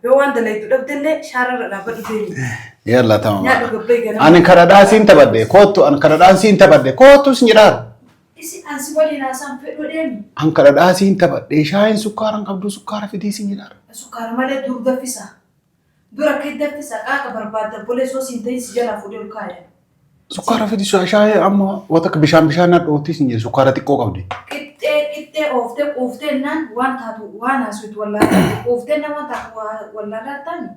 Yoo waan dalaytu dhabdellee shaararra dhaabbadhu deemi. Yalla tamam. Nyaadhu gabbai ganama. Ani kadhadhaa siin taphadhe koottu ani kadhadhaan siin taphadhe koottu sin jedhaaru. Isi an si waliin haasaan fedhu deemi. An kadhadhaa siin taphadhe shaayiin sukkaara hin qabdu sukkaara fidii siin jedhaaru. Sukkaara malee dur danfisa. Dura akka danfisa qaaqa barbaadda bolee soo siin ta'in si jalaa fuudhee ol kaaya. Sukkaara fidii shaayii amma wanta akka bishaan bishaan nadhootti siin jedhe sukkaara xiqqoo qabdi. Qixxee qixxee ooftee quuftee naan waan taatu waan haasoftu wallaalaa quuftee naan waan taatu wallaalaa taani.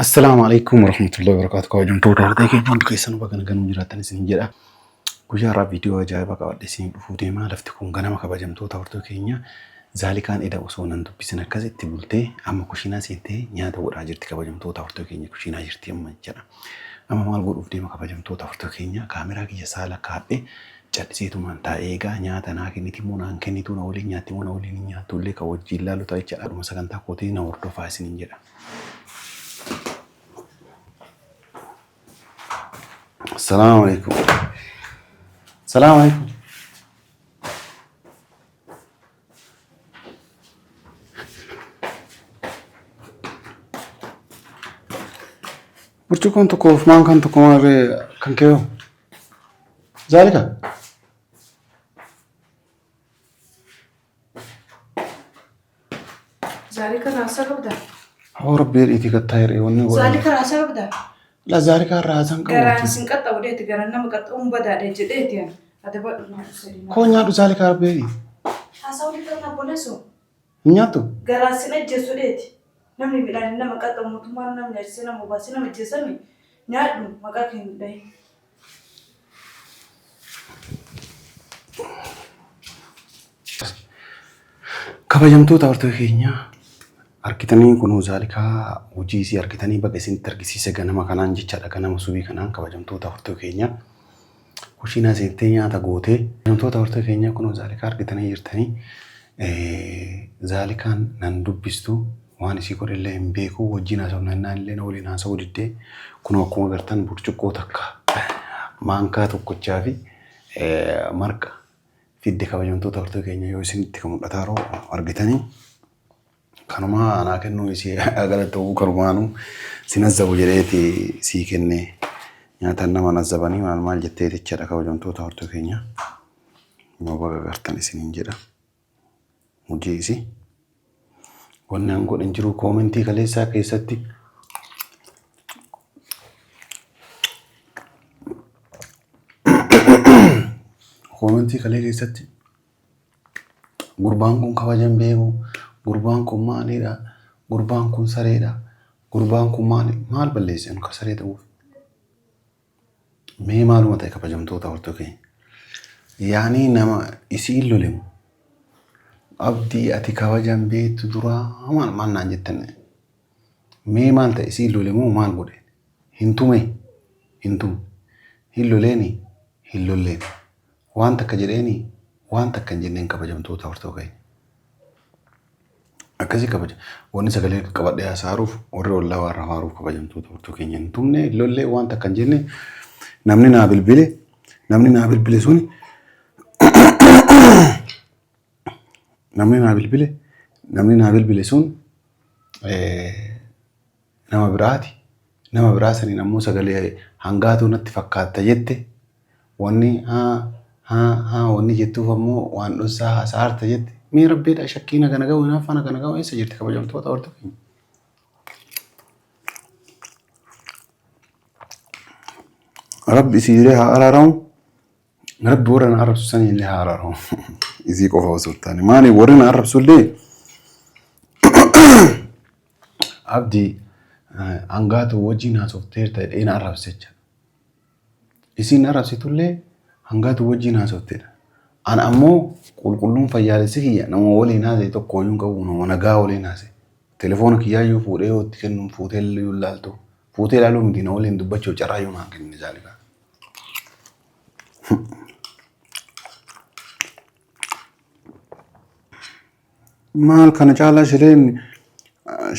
Assalaamu alaikum warahmatullahi wabarakatuh. Kabajamtoota hortee keenya hundi keessanuu bakka nagaan jiraattan isin jedha. Guyyaa har'aa viidiyoo ajaa'ibaa qabadhe isin dhufuu deema. Lafti kun ganama kabajamtoota hortee keenya. Zaalikaan eda osoo nan dubbisin akkasitti bultee amma kushiinaa seentee nyaata godhaa jirti kabajamtoota hortee keenya kushiinaa jirti amma jedha. Amma maal godhuuf deema kabajamtoota hortee keenya kaameraa kiyya saala kaadhe calliseetumaan taa'ee eegaa nyaata naa kenniti moo naan kennitu na waliin nyaatti moo na waliin hin nyaattu illee kan wajjin laalu ta'a jechaadha. Dhuma sagantaa kootii na hordofaa isiniin jedha. Assalaamu alaikum. Assalaamu alaikum. Burcuqqoon tokkoof maankaan tokko maarree kan kee hoo? Zaalika. Zaalika raasaa qabda. Hoo rabbi jedhiitii kattaa hir'ee wanni godhan. Zaalika raasaa qabda. La zaalika irraa haasaan qabu. Garaan sin qaxxa'u dheeti garaan nama qaxxa'uun badaadha jedheeti ani. Adabadhu nyaadhu sadii. Koo nyaadhu zaalika rabbi jedhii. Haasaa olii qabna obboleessoo. Hin nyaattu? Garaan sin ajjeessu dheeti. Namni midhaan nama qaxxa'u mootummaan nama nyaachisee nama obaasee nama ajjeesami nyaadhu maqaa kee hin dhahin. Kabajamtoota hortee keenyaa argitanii kunoo zaalikaa hojii isii argitanii baga isinitti argisiise ganama kanaan jechaadha ganama subii kanaan kabajamtoota hortee keenyaa kushiinaa seentee nyaata gootee kabajamtoota hortee keenyaa kunoo zaalikaa argitanii jirtanii zaalikaan nan dubbistu waan isii godhellee hin beeku wajjin haasofna jennaan illee na waliin haasa'uu diddee kunoo akkuma agartan burcuqqoo takka maankaa tokkochaa fi marqa fidde kabajamtoota hortee keenya yoo isinitti kan mul'ataa yeroo argitanii kanumaa anaa kennuu isii galatoomu kanumaanuu sin azzabu jedheeti sii kenne nyaatan nama azzabanii maal maal jettee jechaadha kabajamtoota hortee keenya yoo baga gartan isiniin jedha hojii isii wanni an godhin jiru koomentii kaleessaa keessatti Koomentii kalee keessatti gurbaan kun kabaja hin beeku, gurbaan kun maalidha, gurbaan kun sareedha, gurbaan kun maali maal balleesse ani ka saree ta'uuf. Mee maaluma ta'e kabajamtoota hortoo keenya. Yaanii nama isiin lolemu abdii ati kabaja hin beektu duraa maal maal naan jettan mee maal ta'e isiin lole moo maal godhe hin tume hin tumne hin loleeni hin lolleen waan takka jedheeni waan takka hin jenneen kabajamtoota hortoo keenya. Akkasii kabaja. Wanni sagalee qabadhee haasa'aruuf warri ollaa waan rafaaruuf kabajamtoota hortoo keenya hin tumne hin lollee waan takka hin jenne namni naa bilbile namni naa bilbile suni namni naa bilbile namni naa bilbile sun nama biraati. Nama biraa saniin ammoo sagalee hangaatuu natti fakkaatta jette wanni haa haa haa wanni jettuuf ammoo waan dhossaa haasa'aarta jette. Mee rabbiidha shakkiin hagana ga'u hinaaffaan hagana ga'u eessa jirti kabajamtoota hortoo keenya. Rabbi isiilee haa araaramu. Rabbi warra na arrabsu sanii illee haa araaramu. Isii qofa osoo hin taane. Maali warri na arrabsu illee abdii hangaatu wajjin haasofteerta jedhee na arrabse jecha. Isiin na arrabsitullee hangaatu wajjin haasofteedha. An ammoo qulqulluun fayyaalessi kiyya nama waliin haasa'e tokko iyyuu hin qabu nama nagaa waliin haasa'e. Telefoona kiyyaayyuu fuudhee yoo itti kennu fuutee illee ilaaltu. Fuutee ilaaluu miti na waliin dubbachuuf carraayyuu naan kennine zaalikaa. Maal kana caalaa shileen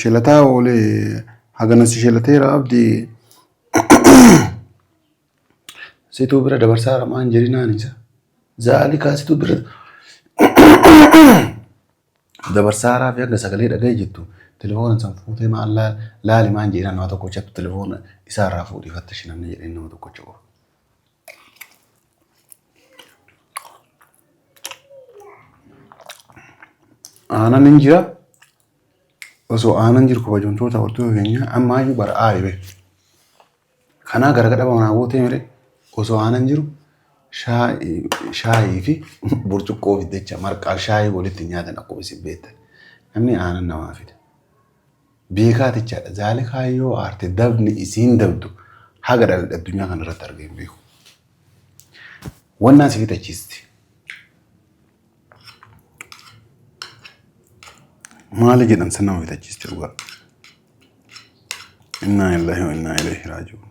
shilataa oolee hagana si shilateera abdii situu bira dabarsaa ramaan jedhinaan isa zaalikaa situu bira dabarsaa fi hanga sagalee dhaga'e jettu Telefoona san fuutee maal laali maan jedhan nama tokkochatu telefoona isaarraa fuudhii fattashi namni jedheen nama tokkocha qofa. Aanan hin jira. Osoo aanan jiru kabajamtoota hordoftoota keenya ammaayyuu bara aari bee. Kanaa gara gadhaba manaa gootee mire osoo aanan jiru shaayii fi burcuqqoo fiddecha marqaa shaayii walitti nyaatan akkuma isin beektan. Namni aanan namaa fida. Beekaa tichaadha. Zaalikaa yoo aarte dabni isiin dabdu haga dhaladhe addunyaa kana irratti argee hin beeku. Wannaa si fitachiisti. Maali jedhan san nama fitachiisti dhugaa. Innaa lillahi wa innaa ilayhi raaji'uun.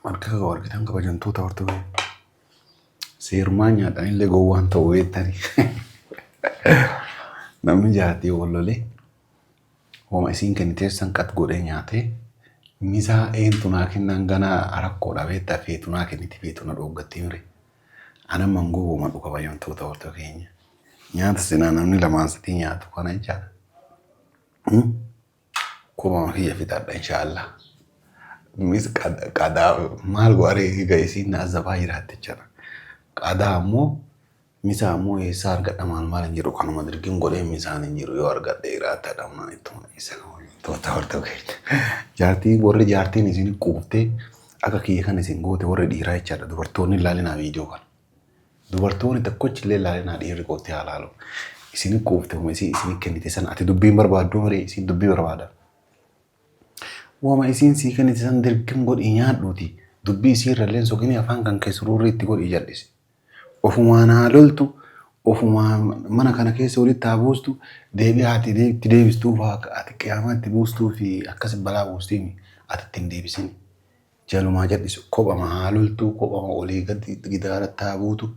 Marga koo argitan kabajamtoota hordoftoota. Seerumaan nyaadhanillee gowwaan ta'u beektani. Namni jaartii wal lolee homa isiin kenniteef san qat godhee nyaatee misaa eentu naa kennaan ganaa rakkoodha beektaa feetu naa kenniti feetu na dhooggattee mire. Ana mangoo gowwuma kabajamtoota hordoftoota keenya. Nyaata sinaa namni lamaan sadii nyaatu kana jechaadha. Kuma kiyya fixadha inshaallah. Mis qadaa maal godharee egaa isiin na azabaa jiraatte jechaadha. Qadaa ammoo misaa ammoo eessaa argadha maal maal hin jiru kanuma dirgin godhee misaan hin jiru yoo argadhe jiraata dhamnaan ittuma isa toota hortoo keenya. Jaartiin warri jaartiin isin quuftee akka kiyya kan isin goote warri dhiiraa jechaadha dubartoonni ilaalinaa viidiyoo kana. Dubartoonni tokkochi illee ilaalinaa dhiirri qofti haa laalu. Isin quufte homa isin isin kennite sana ati dubbiin barbaadduu malee isin dubbii barbaada. Wama isiin sii kennite san dirqim godhii nyaadhuuti. Dubbii isii irra illee soqinii afaan kan kee sururrii itti godhii jal'isi. Ofumaan haa loltu, ofumaan mana kana keessa walitti haa buustu, deebii haati itti deebistuu fa'aa ati qiyaamaa itti buustuu fi akkas balaa buustiimi ati itti hin deebisini. Jalumaa jal'isu kophama haa loltuu, kophama olii gadi gidaaratti haa buutu.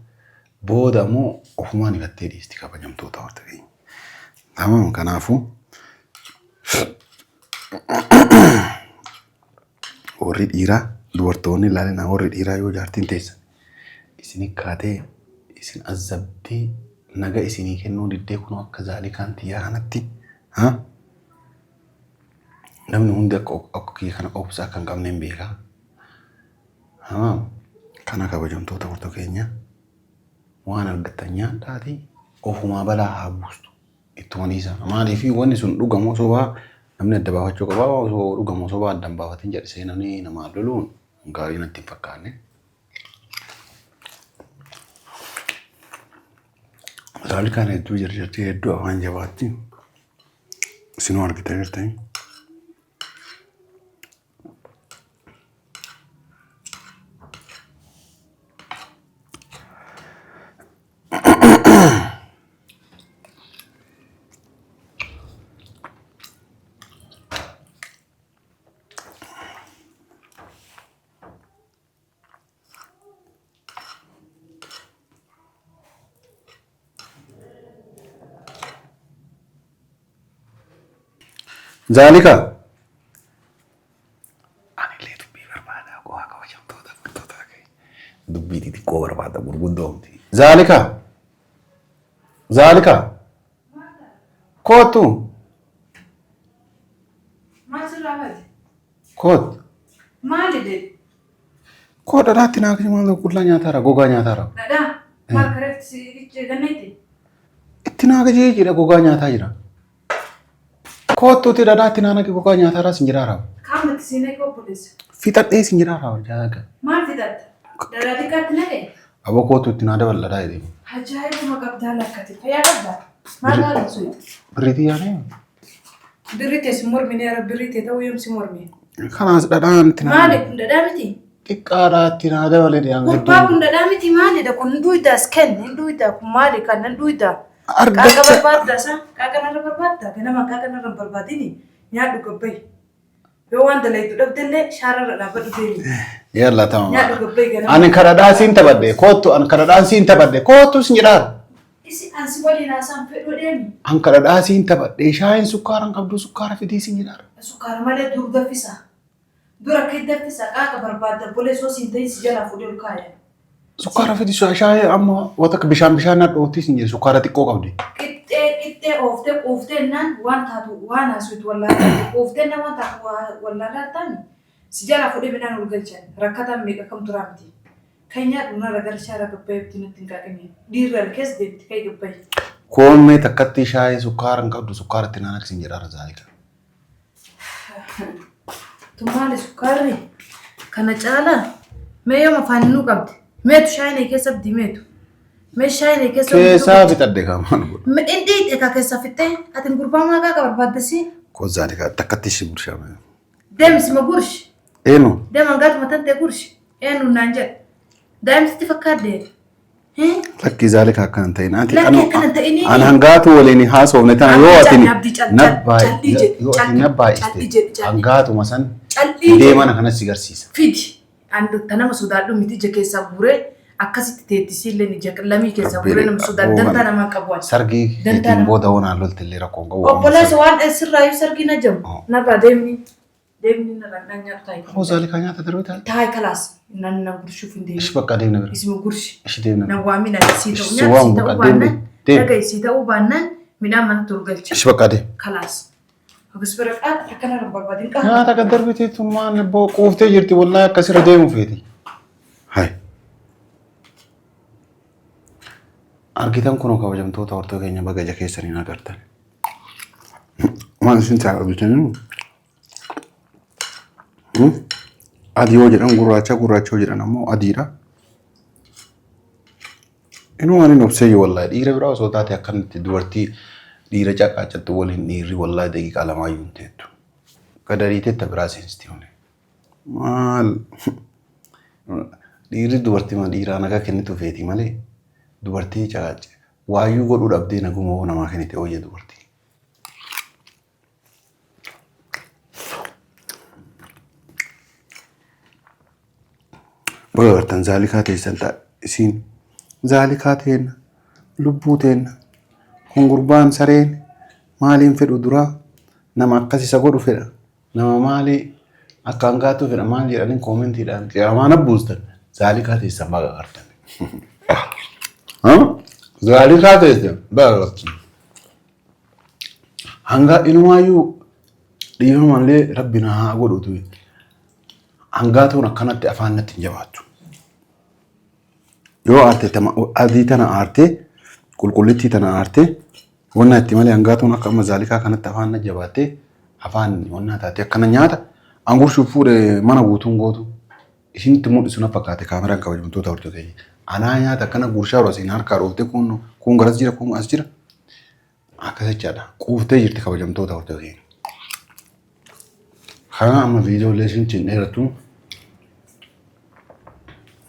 Booda immoo ofumaan ifattee dhiisti kabajamtoota hordofii. Tamam kanaafuu warri dhiiraa dubartoonni ilaalina warri dhiiraa yoo jaartiin teessan isin kaatee isin azabdee naga isinii kennuu diddee kunoo akka zaalikaan tiyyaa kanatti ha namni hundi akka akka kiyya kana obsa akka hin qabne hin beekaa. Tamam kana kabajamtoota hortoo keenya waan argattan nyaadhaatii ofumaa balaa haa buustu. Ittuma dhiisaa. Maaliif wanni sun dhugamoo sobaa namni adda baafachuu qaba. Osoo dhugamoo sobaa adda hin baafatin jedhisee namni namaa loluun gaarii natti hin fakkaanne. Zaalikaan hedduu jarjartii hedduu afaan jabaatti. Isinuu argitanii jirtanii. Zaalika. Anillee dubbii barbaada qo'aa kabajamtoota gurguddoota keenya. Dubbii xixiqqoo barbaada gurguddoo miti. Zaalika. Zaalika. Kootu. Maal sirraa bade? Kootu. Maali de? Koo dhadhaatti naa kenni maal qullaa nyaataara gogaa nyaataara. Dhadhaa? Maal kareetti si ganneetti? Itti naa gajee jedha gogaa nyaataa jira. Koottuuti dhadhaa itti naa naqi gogaa nyaataa irraa sin jiraara. Qaamatti siin naqe obboleessa. Fixadhee sin jiraara jaaga. Maal fixatta? Dhadhaa xiqqaatti naqe? Aboo koottu itti naa dabal dhadhaa jedhee. Ajaa'ibuma qabdaa lakkati. Fayyaa qabdaa? Maal haala suuta? Birriitii yaanee. Birrii tee si mormine ara birrii tee ta'uu yoom si mormine? Kanaas dhadhaan itti naa. Maali kun dhadhaa miti? Xiqqaadhaa itti naa dabale dhiyaan Gurbaa kun dhadhaa miti maalidha kun hin duudaa as kenni hin duudaa kun maali kan hin duudaa? Qaaqa Argacha. barbaadda isa qaaqa narra barbaadda ganama qaaqa narra hin barbaadini nyaadhu gabbayi. Yoo waan dalaytu dhabdellee shaararra dhaabbadhu deemi. Yalla tamam. Nyaadhu gabbayi ganama. Ani kadhadhaa siin taphadhe koottu ani kadhadhaan siin taphadhe koottu sin jedhaaru. Isi ansi waliin haasaan fedhu deemi. An kadhadhaa siin taphadhe shaayiin sukkaara hin qabdu sukkaara fidii siin jedhaaru. Sukkaara malee dur danfisa. Dura akka danfisa qaaqa barbaadda bolee soo siin ta'in si jalaa fuudhee ol kaaya. Sukkaara fidii shaayii amma wanta akka bishaan bishaan nadhootti siin jedhe sukkaara xiqqoo qabdi. Qixxee qixxee ooftee quuftee naan waan taatu waan haasuytu wallaalaa quuftee naan waan taatu wallaalaa taani si jalaa fuudhee midhaan ol galchan rakkataan meeqa kam turaa miti. Kan nyaadhu narra gara shaara gabbayeetti natti hin qaaqine. Dhiirri keessa deemti kai gabbaye. Koommee takkatti shaayii sukkaara hin qabdu sukkaara itti naan aksin jedhaara zaalika. Tun maali sukkaarri? Kana caalaa mee yooma afaan nuu qabdi? Meetu shaayinee keessa abdii meetu? Mee shaayinee keessa Keessaa fixadhe kaamaan godhu. Inni egaa keessa fixxee ati gurbaa maaqaa qaba barbaaddasi. Koo zaalika takkatti ishee burshaame. Deemsi ma gurshi. Eenu Deema hangaatuma tantee gurshi. Eenyu naan jedhe. Daa'imsitti fakkaadde. Lakkii zaalika akkana hin ta'in. Ati Lakkii akkana hin ta'inii. An hangaatu waliin haasofne tana yoo ati Abdii calli jedhi, yoo ati calli, na baay'iste calli jedhi, calli. hangaatuma san Calli fidee mana kanas si garsiisa. Fidi. An nama sodaadhu miti ija keessaa guuree akkasitti teettisii illee ija lamii keessaa guuree nama sodaadhu dantaa namaa qabu ani. Sargii Dantaa keetiin nama- booda onaan lolte illee rakkoon qabu. Obboleessa waan sirraayyuu sargii na jabu. Oh. Narraa deemni. Deemni narraa naan nyaatu taayi. Aboo zaalika nyaata darbee taa'e. Taayi kalaas nan nan gurshuuf hin Ishi deemin. bakka deemna bira. Isuma gurshi. Ishi deemna bira. Nan waamina sii ta'u Ishi nyaata waamu sii ta'uu bakka deemne. baannaan Deem. dhaga'i sii ta'uu baannaan midhaan manatti ol galcha. Ishi bakka deem. Kalaas. Akkas bira qaata akkana irra barbaadin qaata. Nyaata kan darbitee tummaan quuftee jirti wallaahi akkasirra deemu feeti. Hai. Argitan kunoo kabajamtoota hortoo keenya baga ija keessaniin agartan. Waan isin ta'a argitanii adii yoo jedhan gurraacha gurraacha yoo jedhan ammoo adiidha. Inuu waan hin obseeyyu wallaahi dhiira biraa osoo taate akkanatti dubartii dhiira caqaacattu waliin dhiirri wallaahi daqiiqaa lamaayyuu hin teettu. Gadariitetta biraa seensitii hone. Maal dhiirri dubartii ma dhiiraa nagaa kennitu feeti malee dubartii caqaace waayyuu godhuu dhabdee naguma hoo namaa kennite wayya dubartii. Baga gartan zaalikaa teessan ta'a isiin zaalikaa teenna lubbuu teenna kun gurbaan sareen maaliin fedhu duraa nama akkas isa godhu fedha nama maalii akka hangaatu fedha maal jedhanii koomentiidhaan qiyaamaan abbuustan zaalikaa teessan baga gartan. Zaalikaa teessan baga gartan. Hanga inumaayyuu dhiifama malee rabbi na haa godhutu hangaatuun akkanatti afaan natti hin jabaattu. Yoo aarte adii tana aarte qulqullittii tana aarte wanna itti malee hangaatuun akka amma zaalikaa kanatti afaan na jabaattee afaan wanna taatee akkana nyaata angurshuuf fuudhe mana guutuun gootu isinitti mul'isu na fakkaate kaameraan kabajamtoota hordoftoota keenya. Anaa nyaata akkana gurshaa yeroo isin harkaa dhooftee kun kun garas jira kun as jira. Akkas jechaadha. Quuftee jirti kabajamtoota hordoftoota keenya. Kana amma viidiyoolee isin hin dheeratu.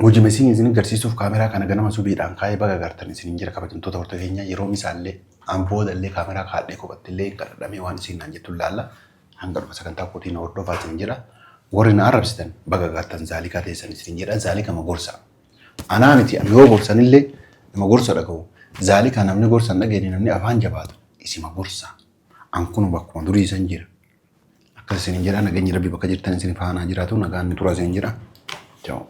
Hojii isin isin agarsiisuuf kaameraa kana ganama subiidhaan kaa'ee baga agartan isin jira kabajamtoota hordoftoota keenya yeroo misaallee an boodallee kaameraa kaadhee kophattillee kadhadhamee waan isin naan jettu laalla. Hanga dhufa sagantaa kootiin hordofaa isin jira. Warri na arrabsitan baga agartan zaalikaa teessan isin jedha zaalika ma gorsa. Anaa miti ani yoo gorsanillee nama gorsa dhaga'u. Zaalika namni gorsa hin dhageenye namni afaan jabaatu isima gorsa. An kun bakkuma durii isan jira. Akkas isin jedha nageenyi rabbi bakka jirtan isin faanaa jiraatu nagaan ni tura isin jedha. Ciao.